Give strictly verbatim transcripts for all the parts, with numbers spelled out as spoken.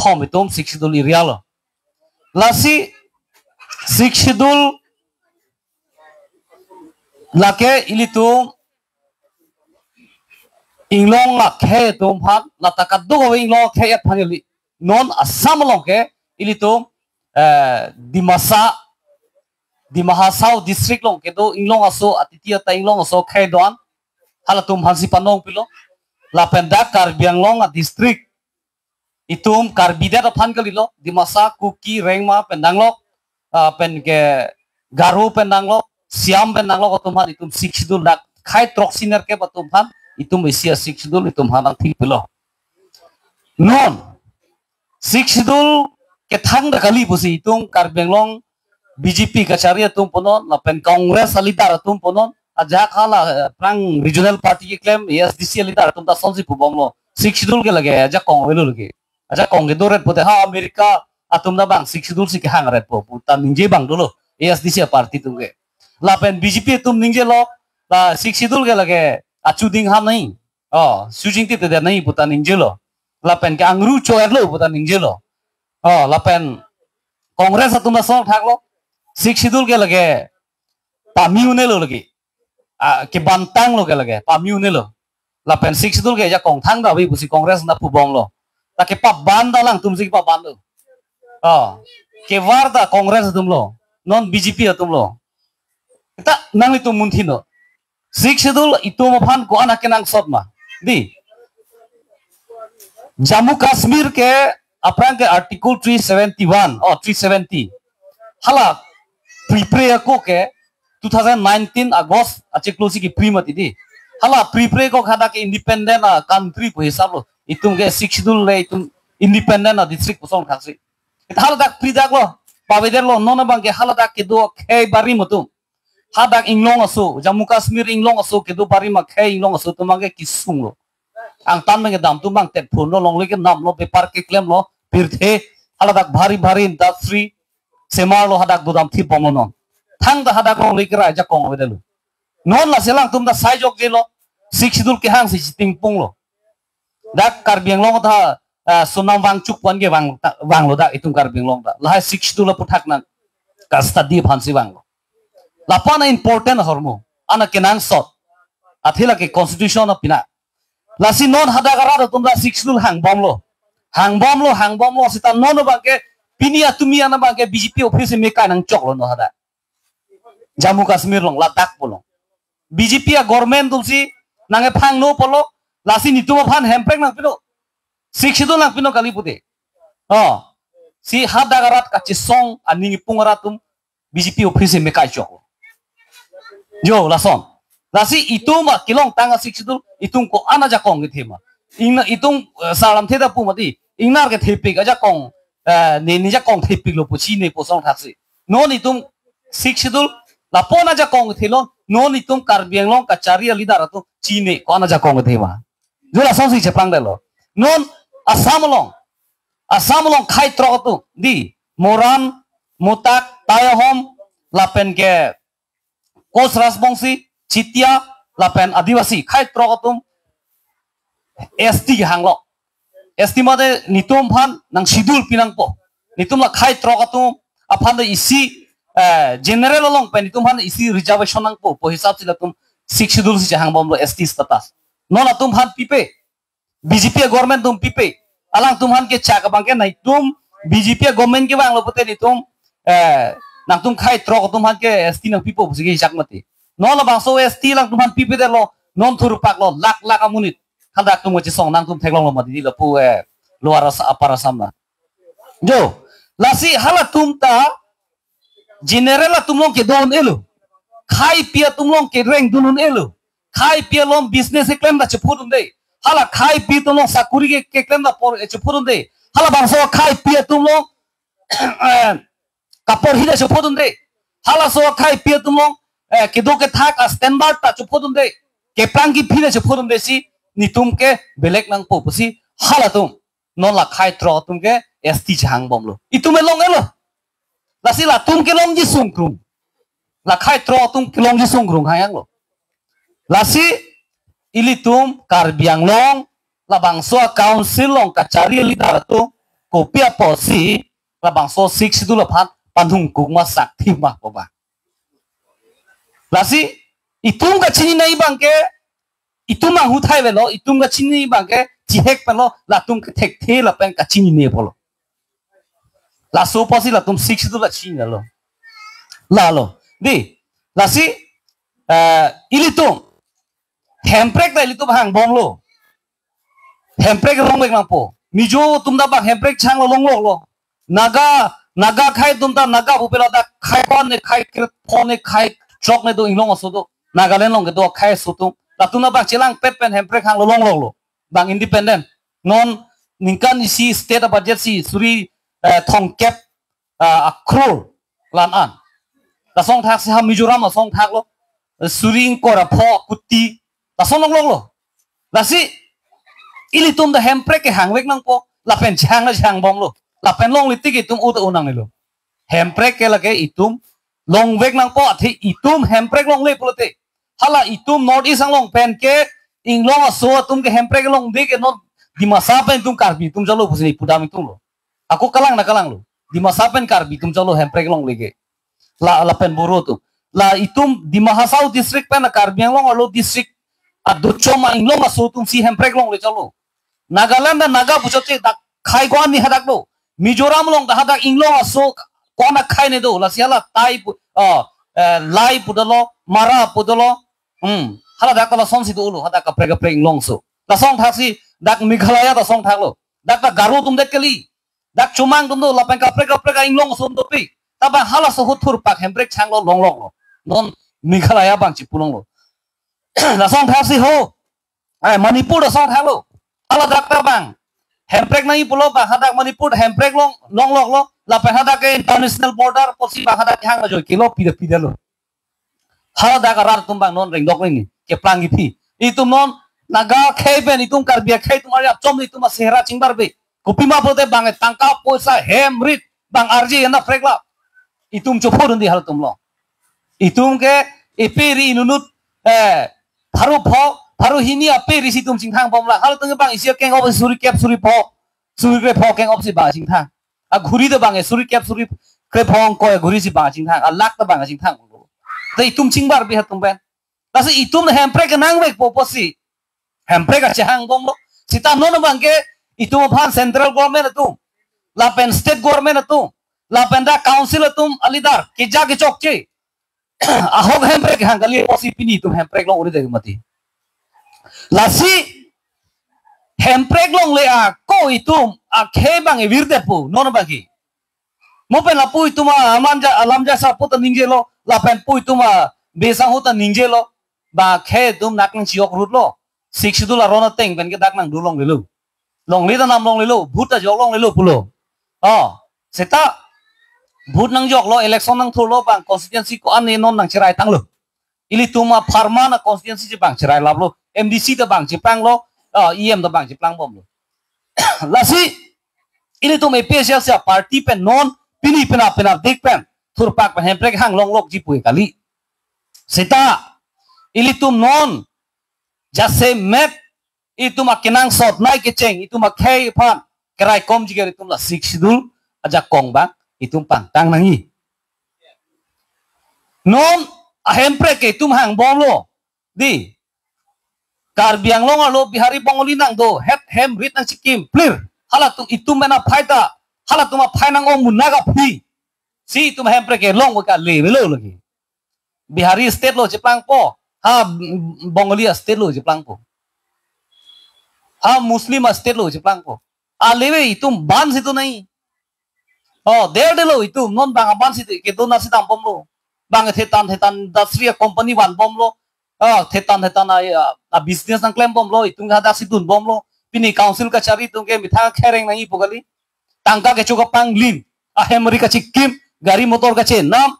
thom itum Sixth Schedule area lo. Lasi Sixth Schedule lake ilitum inglong akhei atum aphan, lata kadokave inglong akhei aphan ili. Non Assam along ke ilitum, eh, Dimasa, Dima Hasao district along kedo inglong aso, atiti ata inglong aso akhei do-an, halatum aphansi panong pilo. Lapen dak Karbi Anglong a district itum Karbi det aphan kalilo, Dimasa, Kuki, Rengma pen danglok, ah, pen ke Garo pen danglok, Siam pen danglok atum aphan itum Sixth Schedule dak akhei throk senior kep atum aphan itum isi a Sixth Schedule itum aphan nangthik pilo. Non Sixth Schedule kethang dak kali pusi itum Karbi Anglong B J P kachari atum punon, lapen Congress a leader atum punon, ajahak hala, eh, aphrang regional party keklem A S D C a leader atum ta lasonsi pubomlo. Sixth Schedule ke lake ajakong avelo lake. Ajakong kedoret pute ha America atum ta bang Sixth Schedule si kehang ret po puta ningje abang dolo A S D C a party atum ke. Lapen B J P atum ningjelo, la Sixth Schedule ke lake achu ding ham nai. Oh, sujing tip te nai puta ningjelo. Lapen ke angru choerlo puta ningjelo. Oh, lapen Congress atum lason thaklo. Sixth Schedule ke lake pami unelo lake. Ah, kebantanglo ke lake, pami unelo. Lapen Sixth Schedule ke ajakong thang dak ave pusi Congress na pubomlo. Ta kepaban ta alangtum si kepabanlo. Oh, kevar ta Congress atumlo. Non B J P atumlo. Kita nanglitum munthino. Sixth Schedule itum aphan ko-an akenangsot ma? Dei, Jammu Kashmir ke aphrang ke Article three seventy-one, oh, three seventy. Hala prepare ako ke two thousand nineteen August achiklo si kepri mati dei. Hala prepare ako hadak ke independent a country pu hisap lo. Itum ke Sixth Schedule le itum independent a district pusong thaksi. Hala dak pri daklo, pavedetlo, non abang ke hala dak kedo akhei barim atum. Hadak inglong aso, Jammu Kashmir inglong aso kedo barim akhei inglong aso atum abang ke kesunglo. Angtan abang ke dam atum abang tet phunlo, longle kenamlo, bepar keklemlo, pirthe, hala dak bhari bhari industry semarlo, hadak dodam thip bomlo non. Thangta hadak longle kera ajakong avedetlo. Non lasi alangtum ta sai jokjelo, Sixth Schedule kehang si chitingpunglo. Dak Karbi Anglong ta, ah, Sonam Wangchuk pu-an ke vang, vanglo dak itum Karbi Anglong ta. Lahai Sixth Schedule aputhak nang ka study aphansi vanglo. Lapu-an important ahormu, an akenangsot. Athe lake constitution a pina. Lasi non hadak arat atum ta Sixth Schedule hangbomlo. Hangbomlo, hangbomlo seta non abang ke pini atumi an abang ke B J P office mekai nangchoklo non hadak. Jammu Kashmir along, Ladakh pu along. B J P a government atumsi nang-ephangno pulo, lasi netum aphan hemprek nangpilo. Sixth Schedule nangpilo kali pute. Oh, si hadak arat kachesong aning ipung arat atum B J P office mekai chok. Jo, lason. Lasi itum a kelongtang a Sixth Schedule, itum ko-an ajakong kethe ma? Ingna itum, eh, salam theda pu mati. Ingnar kethepik ajakong, eh, ne, ne jakong thepiklo pu chine pusong thaksi. Non itum Sixth Schedule lapu-an ajakong kethe lo, non itum Karbi Anglong kachari a leader atum chine ko-an ajakong kethe ma? Jo, lasonsi chepangdetlo. Non Assam along, Assam along akhei throk atum, dei, Moran, Motak, Tai Ahom, lapen ke Koch Rajbongsi, Chetia, lapen Adivasi, akhei throk atum S T kehanglo. S T mate netum aphan nang schedule pinangpo. Netum la akhei throk atum aphan ta isi, eh, general along pen netum aphan isi reservation nangpo pu hisap si latum Sixth Schedule si chehangbomlo, S T status. Non latum aphan pipe. B J P government atum pipe. Alangtum aphan kechak abang ke nangtum B J P government kevanglo pute netum, eh, nangtum akhei throk atum aphan ke S T nangpipo pusi kechak mati. Non labangso S T alangtum aphan pipedetlo, non thurpaklo, lakh lakh amonit. Hadak atum kachesong nangtum theklonglo mati dei lapu, eh, Lower Assam, Upper Assam na. Jo, lasi halatum ta general atum along kedo un-elo. Akheipi atum along kereng dun un-elo. Akheipi along business keklem ta chepho dunde. Hala akheipi atum along sakuri ke, keklem ta por, eh, chepho dunde. Halabangso akheipi atum along, eh, kaporhi ta chepho dunde. Halaso akheipi atum along, eh, kedo kethak a standard ta chepho dunde. Keplang kephi ta chepho dunde si netum ke belek nangpo pusi halatum. Non la akhei throk atum ke S T chehangbomlo. Itum elong-elo. Lasi latum kelongji sungkrung. La akhei throk atum kelongji sungkrung hang-anglo. Lasi ilitum Karbi Anglong labangso a council along kachari leader atum kopi apotsi labangso Sixth Schedule aphan panhung kuk ma sakthi ma pu ba. Lasi itum kachinine abang ke, itum anghu thai avelo, itum kachinine abang ke chihek pen lo, latum ke thekthe lapen kachinine pulo. Laso apotsi latum Sixth Schedule la chinine lo. Lalo. Dei, lasi, eh, ilitum hemprek ta ilitum hangbomlo. Hemprek longvek nangpo. Mizo atum ta bang hemprek changlo longloklo. Naga, Naga akhei atum ta Naga pupe lo, dak akhei ko-an ne, akhei kre-, pho ne, akhei throk ne do, Inglong aso do. Nagaland along kedo akhei aso atum. Latum ta bang chelangpet pen hemprek hanglo longloklo. Bang independent. Non ningkan isi state budget si suri, eh, thomkep, ah, a-crore la-an. Lason thaksi ha Mizoram ason thaklo. Suri ingkoi ra pho kuti. Lason longloklo. Lasi ilitum ta hemprek ke hangvek nangpo. Lapen chehang ta chehangbomlo. Lapen longle tik itum ut unang ilo. Hemprek ke lake itum longvek nangpo, athe itum hemprek longle pulote, hala itum North East anglong pen ke Inglong aso atum ke hemprek longde ke non Dimasa pen itum Karbi atum chalo pusi pudam itum lo. Ako kalang na kalanglo. Dimasa pen Karbi atum chalo hemprek longle ke. La, lapen Boro atum. La itum Dima Hasao district pen Karbi Anglong arlo district adochom a-Inglong aso atum si hemprek longle chalo. Nagaland ta Naga puchot che, dak akhei ko-an ne hadak do. Mizoram along ta hadak Inglong aso ko-an akhei ne do. Lasi hala Tai pu, ah, eh, Lai pu dolo, Mara pu dolo. Hmm. Hala dak ta lasonsi dolo, hadak kaprek kaprek Inglong aso. Lason thaksi dak Meghalaya ta lason thaklo. Dak ta Garo atum det kali. Dak Chomang atum do, lapen kaprek kaprek a-Inglong aso atum dopik. Ta bang halaso ahut thurpak hemprek changlo longloklo. Non Meghalaya bang chipu longlo. Lason thaksi ho. Ai, Manipur lason thaklo. Hala dak ta bang hemprek nangji pulo, bang hadak Manipur hemprek long, longloklo. Lapen hadak ke international border pusi bang hadak hang ajoy kilo pida pida lo. Hala dak arat atum bang non rengdok ini keplang iphi. Itum non Naga akhei pen itum Karbi akhei atum arjap chom itum asehra chingbarbe. Kopima pulote bang tangka poisa hem rit bang arje ena prekla. Itum chopho dun di halatum lo. Itum ke epe ri inutnut, eh, pharo pho, pharo hini ape ri si itum chingthangbomlang. Halatum ke bang isi keng-op suri kep suri pho, suri kre pho keng-op si bang chingthang. A ghuri ta bang suri kep suri kre pho ingkoi ghuri si bang chingthang. A lakh ta bang chingthang. Ta itum chingbarbe halatum pen. Lasi itum hemprek ke nangvekpo pusi hemprek kachehangbomlo. Seta non abang ke itum aphan central government atum, lapen state government atum, lapen dak council atum a-leader keja kechokche. Ahok hemprek hang kali pusi pini itum hemprek long uri dek mati. Lasi hemprek longle ako itum akhei bang evirdet pu non abang ke. Mo pen lapu itum aman ja alam ja sapu ta ningjelo, lapen pu itum abesang ahut ta ningjelo, bang akhei atum nak nangchijok rutlo. Sixth Schedule aron ateng pen ke dak nangdun longlelo. Longle ta nam longlelo, vote ta jok longlelo pulo. Oh, seta vote nangjoklo, election nangthurlo, bang constituency ko-an ne non nangcherai tanglo. Ilitum a-Pharman a-constituency si bang cherai laplo, M D C ta bang cheplanglo, ah, E M ta bang cheplangbomlo. Lasi ilitum A P H L C a-party pen non pini pina pina dik pen thurpak pen hemprek hang longlokji pu kali. Seta ilitum non jasemet itum akenangsot nai kecheng itum akhei aphan keraikomji ke itum la Sixth Schedule ajakong bang itum pangtang nangji. Non ahemprek ke itum hangbomlo. Dei, Karbi Anglong arlo Bihari Bongali nangdo, het hem rit nangchikim plir. Halatum itum mena phai ta, halatum aphai nang-ong munak aphi si itum hemprek ke longvek kali avelo lagi. Bihari state lo cheplangpo, ha Bongali state lo cheplangpo, ha Muslim state lo cheplangpo. Aleve itum ban si tu nai. Oh, derdelo itum non bang aban si kedo nasi dambomlo. Bang thetan thetan dasri a-company vanbomlo. Oh, thetan thetan a, a, a-business nangklembomlo. Itum hadak si dunbomlo. Pini council kachari itum ke methang kereng nangji pu kali. Tangka kecho kapanglim, ahem ri kachikim, gari motor kachenam,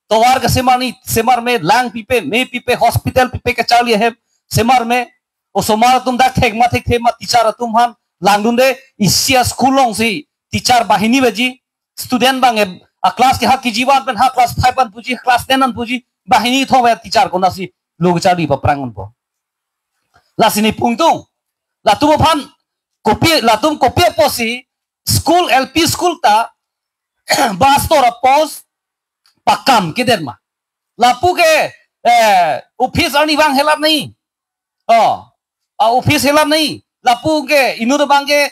tovar kasemar ni semar me, lang pipe, me pipe, hospital pipe kacharli ahem semar me. Osomar atum dak thek ma thekthe ma teacher atum aphan langdunde, isi a-school alongsi teacher banghini baji, student bang e a-class ke ha K G one pen ha class five an puji, class ten an puji, banghini thong teacher konatsi lo kacharli paphrang unpo. Lasi ne pungtung, latum aphan kopi, latum kopi apotsi school, L P school ta bus tor a post pakam kedet ma. Lapu ke, eh, office arnivang helat nai. Oh, a office helat nai. Lapu ke inut abang ke,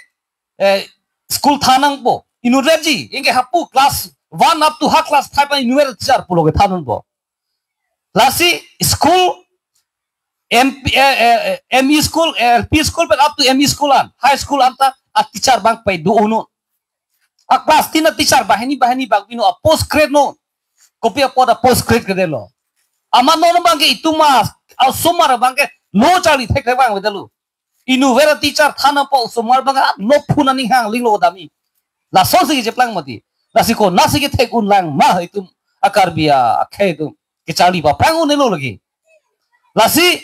eh, school than nangpo. Inutvet ji, anke hapu class one up to ha class five an inutvet teacher pulo ke than nangpo. Lasi school, M P, eh, eh, eh, M E school, eh, L P school pen up to M E school an, high school anta a teacher abang pai do-o non. A class ten a teacher banghini banghini bak pino, a post create non. Kopi apot a post create kedetlo. Amat non abang ke itum a, a osomar abang ke lo charli thekthek abang vedetlo. Inutvet a teacher than nangpo, osomar abang ke lo phun aning hang linglo dam-i. Lasonsi kecheplang mati. Lasi konatsi kethek unlang ma itum a Karbi akhei atum. Kecharli paprang un-elo lagi. Lasi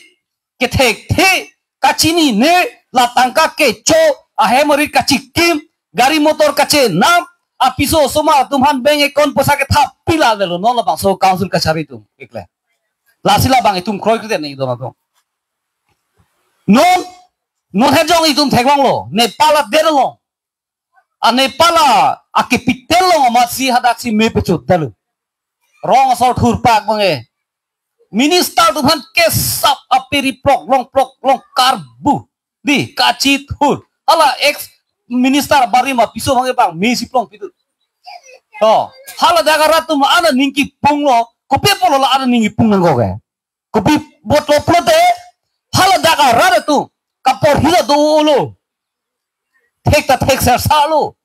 kethekthe, kachinine, la tangka kecho, ahem arit kachikim, gari motor kachenam, apiso osomar atum aphan bank account poisa kethap pila lelo, non labangso council kachari atum ikle. Lasi labang itum kroikre ne idon atum. Non, non hejong itum theklonglo, Nepal adet along. A Nepal a, a capital along amatsi hadaksi me pechot detlo. Rong asor thurpak abang ke. Minister atum aphan kesap, ape ri plok long plok long karbu. Dei, kachithur. Hala ex minister barim apiso abang ke bang mesi plong pitu. To, haladak arat atum la-an aning kipunglo, kopi apotlo la-an aning kipung nangkok ke. Kopi apotlo pulote, haladak arat atum kaporhi ta dolo. Thek ta thekser salo.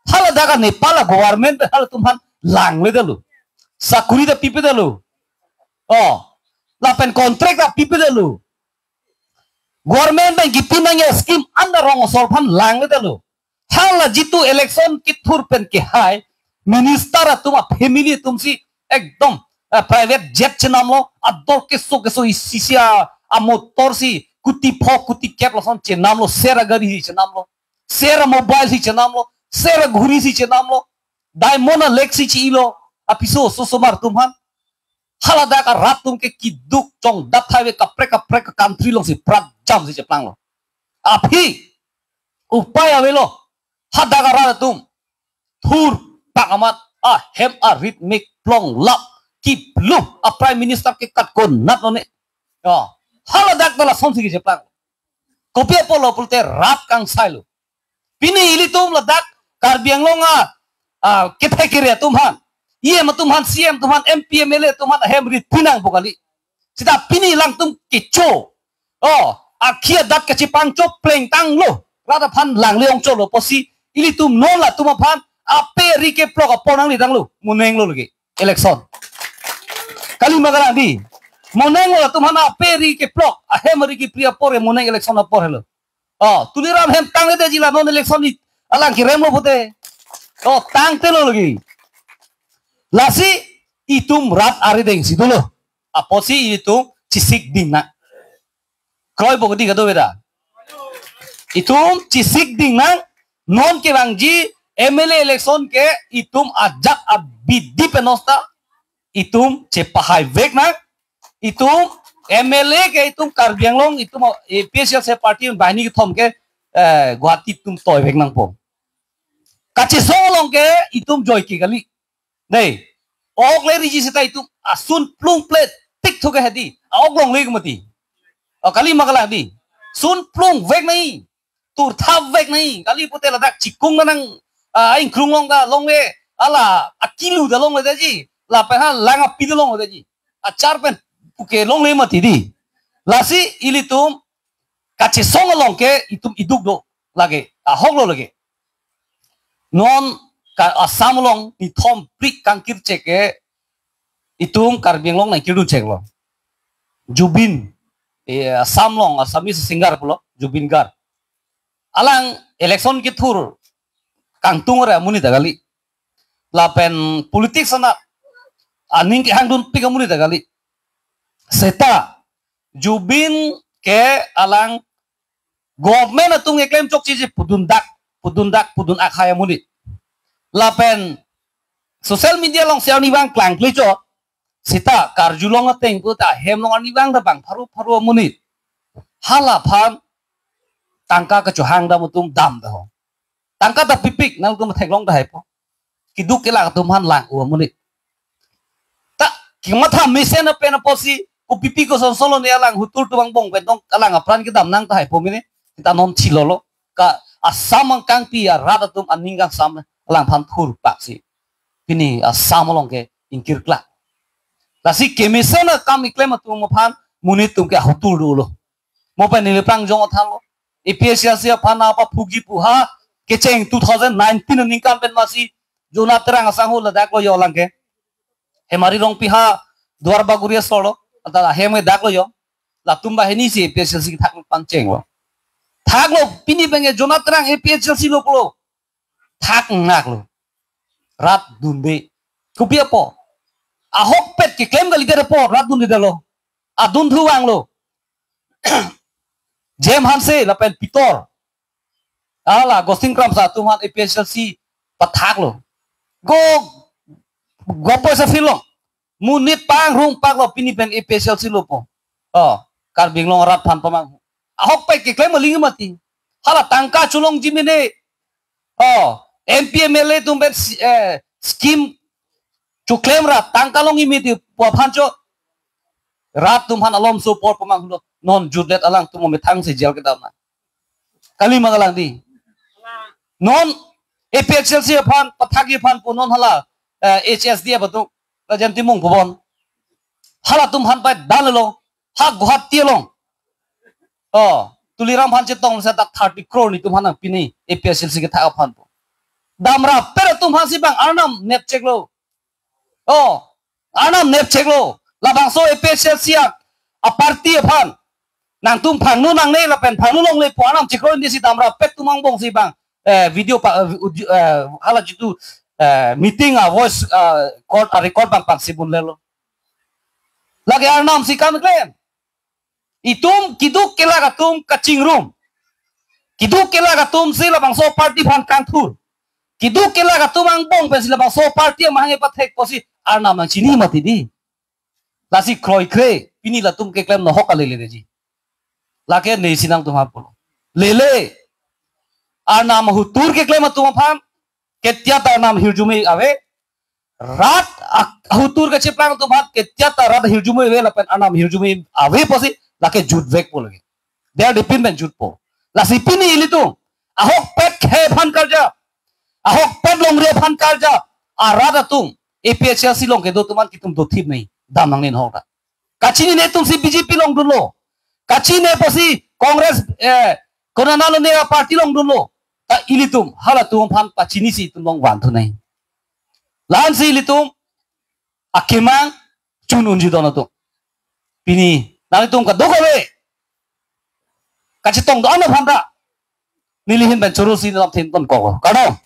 Haladak a Nepal a government halatum aphan langledetlo. Sakuri ta pipedetlo. Oh, lapen contract ta pipedetlo. Government pen kipi nangji scheme anta rong asor aphan langledetlo. Hala jitu election kethur pen kehai, minister atum a family atumsi ekdom, eh, private jet chenamlo, ador keso keso isi isi a, a motor si kuti pho kuti kep lason chenamlo, ser a gari si chenamlo, ser a mobile si chenamlo, ser a ghuri si chenamlo, diamond a lake si chi-ilo, apiso oso osomar atum aphan. Haladak arat atum ke keduk chongdat thai ave, kaprek kaprek a country alongsi prat jamsi cheplanglo. Aphi upai avelo, hadak arat atum thurpak amat, ahem arit mek plong lap kiplu, a prime minister ke kat konat lo ne. Ya, haladak ta lasonsi kecheplang. Kopi apotlo pulote rat kangsailo. Pini ilitum ladak Karbi Anglong a, ah, kethek kere atum aphan, E M atum aphan, C M atum aphan, M P, M L A atum aphan ahem rit pinangpo kali. Seta pini alangtum kecho, oh, akhia dat kachipangcho plengtanglo, rat aphan langle ongchotlo pusi ilitum non latum aphan ape ri keplok apor nanglidanglo, monenglo lagi election. Kali ma kalang dei. Monenglo latum aphan ape ri keplok, ahem ri kepri apor ke moneng election apor helo. Oh, Tuliram hem tangledetji la non election ni alang keremlo pulote. Oh, tangtelo lagi. Lasi itum rat arideng si dolo. Apotsi itum chesik ding nang. Kroipo dei kadokave ta. Itum chesik ding nang, non kevangji M L A election ke itum ajat abidi pen nosta itum chepahaivek nang, itum M L A ke itum Karbi Anglong itum A P H L C party banghini kethom ke, eh, Guwahati itum toivek nangpo. Kachesong along ke itum joike kali. Dei, ok le riji seta itum asun plung plet tik thu ke hedi. A-ok longle ke mati. Oh, kali ma kalang dei. Sun plungvek nai. Turthapvek nai. Kali pulote ladak chikung nanang, ah, ingkrung along ta longle. Hala akilu ta longledetji. Lapen ha lang api ta longledetji. Achar pen puke longle mati dei. Lasi ilitum kachesong along ke itum iduk do lagi, ahok lo lagi. Non ka Assam along nithom phli kangkir chek ke itum Karbi Anglong nangkirdun cheklo. Zubeen, eh, Assam along, Assamese singer pulo, Zubeen Garg. Alang election kethur kangtung ore amonit ta kali. Lapen politics anat aning kehangdunpik amonit ta kali. Seta Zubeen ke alang government atum keklem chokche je pudun dak, pudun dak, pudun akhai amonit. Lapen social media alongsi arnivang klangkle chot, seta karjulong ateng puta hem along arnivang ta bang pharo pharo amonit. Hala aphan tangka kachohang dam atum dam ta ho. Tangka ta pipik, nangtum theklong tahai po. Keduk kelak atum aphan lang u amonit. Ta, kematha mesen apen apotsi, kopipi koson solo ne alang hutur atum angbong pen tong alang apran kedam nang tahai po mene, kita non chilolo. Ka Assam angkangpi arat atum aning kangsam alangphan thurpaksi. Pini Assam along ke ingkirklak. Lasi kemesen akam keklem atum aphan monit atum ke ahutur dolo. Mo pen neli prangjong athanlo. A P H L C aphan nangpaphuji pu ha kecheng two thousand nineteen aningkan pen masi Jona Terang asangho ladak lo yo lang ke. Hemari Rongpi ha Duar Bagori asolo. Anta hem ke dak lo yo. Latum banghini si A P H L C thak pangchenglo. Thaklo pini pen ke Jona Terang A P H L C lo pulo. Thak ngaklo. Rat dunde. Kopi apo? Ahokpet keklem kalidet apo rat dundedetlo. Adun thuvanglo. Jem Hanse lapen Pitor. Hala Gostin Kramsa atum aphan A P H L C pathaklo. Go, go poisa philo. Monit pangrung paklo pini pen A P H L C lo po. Oh, Karbi Anglong arat aphan pamang. Ahokpet keklem aling mati. Hala tangka cholongji mene. Oh, M P M L A atum pen si-, eh, scheme choklem ra tangka longji mati pu aphan cho. Rat atum aphan alom so por pamanglo. Non jutdet alangtum methang si jail kedam na. Kali ma kalang di. Non A P H L C aphan, pathakji aphan pu non hala, eh, H S D F atum, Rajen Timung pu bon. Halatum aphan pai danlo, ha Guwahati along. Oh, Tuliram aphan chetong sa dak thirty crore netum aphan nangpi ni A P H L C kethak aphan pu. Damrapet atum aphan si bang Arnam nepcheklo. Oh, Arnam nepcheklo. Labangso A P H L C a, a party aphan. Nangtum phangno nangne lapen phangno longle pu Arnam chekroidunde si damrapet atum angbong si bang. Eh, video pa, eh, uji-, eh, hala jitu, eh, meeting a voice, eh, record, a record bang pangsi bunlelo. Lake Arnam si kam klem. Itum keduk kelak atum kachingrum. Keduk kelak atum si labangso party aphan kangthur. Keduk kelak atum angbong pen si labangso party amahang pathek pusi Arnam nangchini mati di. Lasi kroikre, pini latum keklem nohok kali lele ji. Lake ne si nangtum aphan pulo. Lele. Arnam ahutur keklem atum aphan, ketia ta Arnam ahirjume ave. Rat ak-, ahutur kacheplang atum aphan, ketia ta rat ahirjume ave lapen Arnam ahirjume ave pusi, lake jutvek po lake. Dia dipin pen jutpo. Lasi pini ilitum. Ahokpet khei aphan karjap. Ahokpet longri aphan karjap. Arat atum. A P H L C along kedo atum aphan kitum dothip nei. Dam nangne nohok ta. Kachinine atum si B J P along dunlo. Kachinine pusi Congress, eh, konana lone party along dunlo. Ta ilitum. Halatum aphan pachini si itum along vanthu nei. La-an si ilitum. Akemang chun unji don atum. Pini, nanglitum kadokave. Kachetong do ano phanta. Neli ahin pen choro si lam them ton kok. Kardom.